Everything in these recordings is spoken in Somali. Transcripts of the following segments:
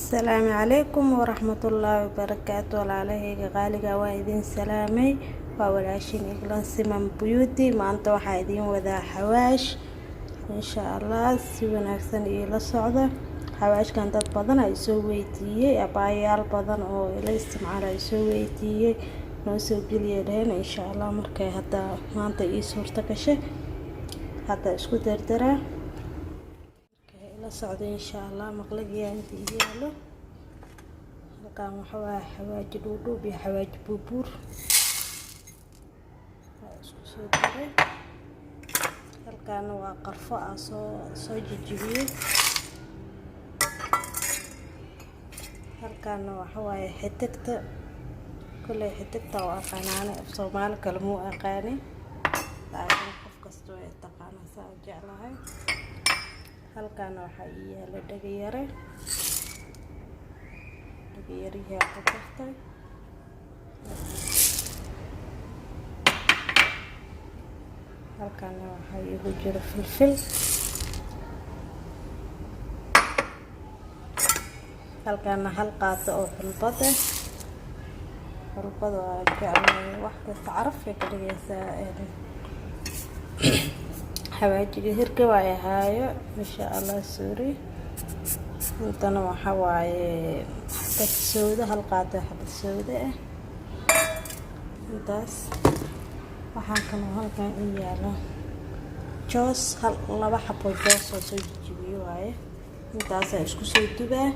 Asalaamu calaykum waraxmatullaahi wabarakaatu. Walaalahayga qaaliga, waa idin salaamay. Waa walaashin Eglan Siman Beauty. Maanta waxaa idiin wadaa xawaash, insha Allah. Si wanaagsan iila socda. Xawaashkan dad badan ay soo weydiiyey, abaayaal badan oo ila isticmaala ay soo weydiiyey, noo soo geliya dheheen. Insha Allah, markay hadda maanta ii suurto gashay, hadda isku dardaraa ila socda, insha Allah. Maqlagiyaa inta ii yaalo halkan waxa waaye xawaaji dhuudhuub iyo xawaaji buurbuur waa isku soo daray. Halkaana waa qarfo aan soo jijibiyey. Halkaana waxa waaye xidigta. Kolley xidigta oo aqaanaane, af Soomaali kale muu aqaani, laakiin qof kasta way taqaanaa, saa u jeclahay. Halkaana waxaa ii yaalo dhagayare, dhagayarihii ku dartay. Halkaana waxaa iigu jira filfil. Halkaana hal qaado oo xulbad ah. Xulbada waa jeclahay, wax kasta caraf ay ka dhigaysaa. Xawaajiga hirgab ay ahaayo, insha Allah. Sorry. Intana waxa waaye xabad sawda, hal qaado xabad sawda ah. Intaas waxaa kaloo halkan u yaalo joos, hal laba xabo joos oo soo jijibiyo waaye. Intaasaa isku soo dubaa,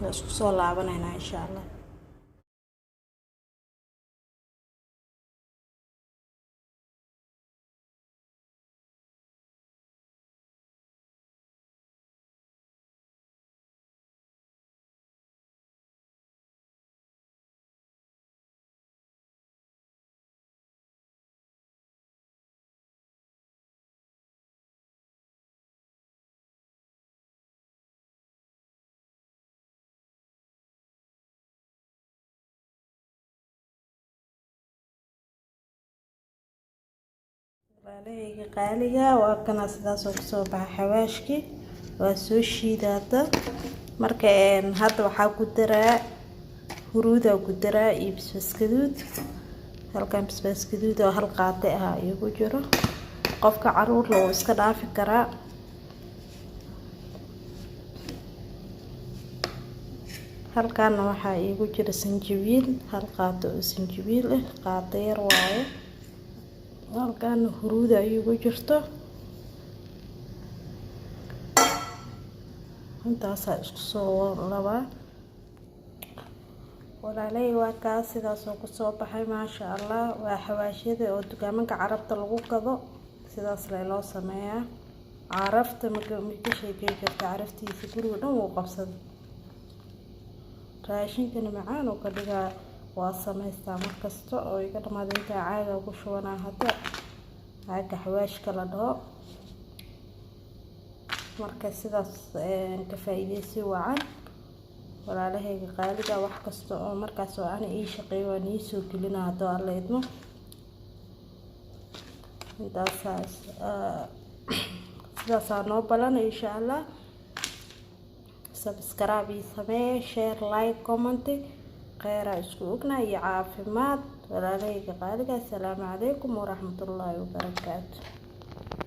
waa isku soo laabanaynaa, insha Allah. Walaalahayga qaaliga, waa kana sidaas oo kusoo baxa xawaashkii. Waa soo shiidaada. Marka hadda waxaa ku daraa huruudaa ku daraa iyo basbaas gaduud. Halkan basbaas gaduud oo hal qaate ah iigu jiro. Qofka caruurla wuu iska dhaafi karaa. Halkaana waxaa iigu jira sanjabiil, hal qaato oo sanjabiil ah, qaato yar waaye. Halkaana huruuda iigu jirto. Intaasaa isku soo labaa. Walaalay, waa kaas sidaas oo kusoo baxay, maasha Allah. Waa xawaashyada oo dukaamanka Carabta lagu gado, sidaas lee loo sameeyaa. Carafta maka sheekey karta, caraftiisa guriga dhan wuu qabsaday. Raashinkana macaan oo ka dhigaa. Waa samaystaa markasta oo iga dhamaada, intaa caaga ku shubanaa. Hadda caaga xawaashka la dhaho. Marka sidaas ka faa'iideysi wacan, walaalahayga qaaliga. Wax kasta oo markaas oo ana ii shaqeeyo waan ii soo gelinaa, haddoo Alla idmo. Intaasaas sidaasaa noo balan, insha Allah. Subscribe ii samee, share, like, comment. Kheyraa isku ognaa iyo caafimaad, walaalahayga qaaliga. Asalaamu calaykum waraxmatullaahi wabarakaatu.